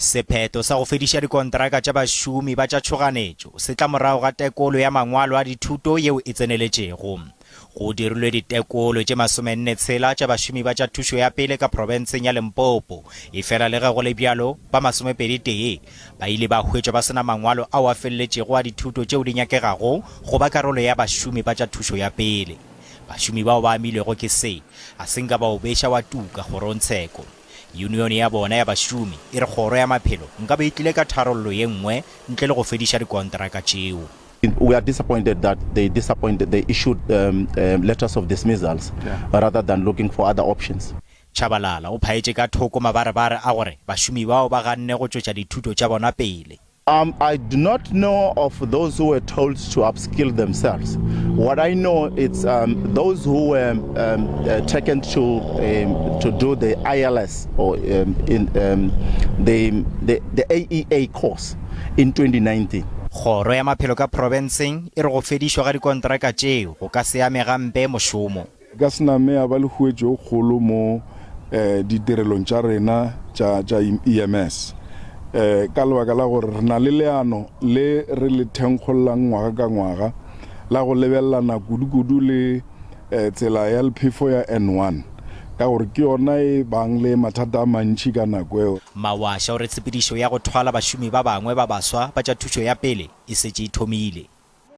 Sephetho sa go fediša dikontraka tša bašomi ba tša tšhoganetšo se tla morago ga tekolo ya mangwalo a dithuto yeo e tseneletšego. Go dirilwe ditekolo tše masomenne tshela tša bašomi ba tša thušo ya pele ka profenseng ya Limpopo, efela le ge go le bjalo ba masomepedi tee ba ile ba hwetšwa ba se na mangwalo ao a feleletšego a dithuto tšeo di nyakegago go ba karolo ya bašomi ba tša thušo ya pele. Bašomi bao ba amilwego ke se ga se nka ba o beša wa tuka kgorongtsheko. Yunione ya bona ya bašomi e re kgoro ya maphelo nkabe e tlile ka tharollo ye nngwe ntle le go fediša dikonteraka tšeo. We are disappointed that they disappointed they issued um, um, letters of dismissals yeah. rather than looking for other options. Tshabalala o phaetše ka thoko mabarebare a gore bašomi bao ba ganne go tšwetša dithuto tša bona pele. Um, I do not know of those who were told to upskill themselves. What I know it's um, those who were um, uh, taken to um, to do the ILS or um, in um, the, the the AEA course in 2019. Kgoro ya Maphelo ka profenseng e re go fedišwa ga dikontraka tšeo go ka se ame gampe mošomo. E ka se name ya ba le huetšo e kgolo mo ditirelong tša rena tša tša EMS ka lebaka la gore re na le leano le re le thenkgollang ngwaga ka ngwaga la go lebelelana kudu-kudu le tsela ya lephefo ya N1 ka gore ke yona e bang le mathata a mantši ka nako eo. Mawasha o re tshepedišo ya go thwala bašomi ba bangwe ba baswa ba tša thušo ya pele e setše e thomile.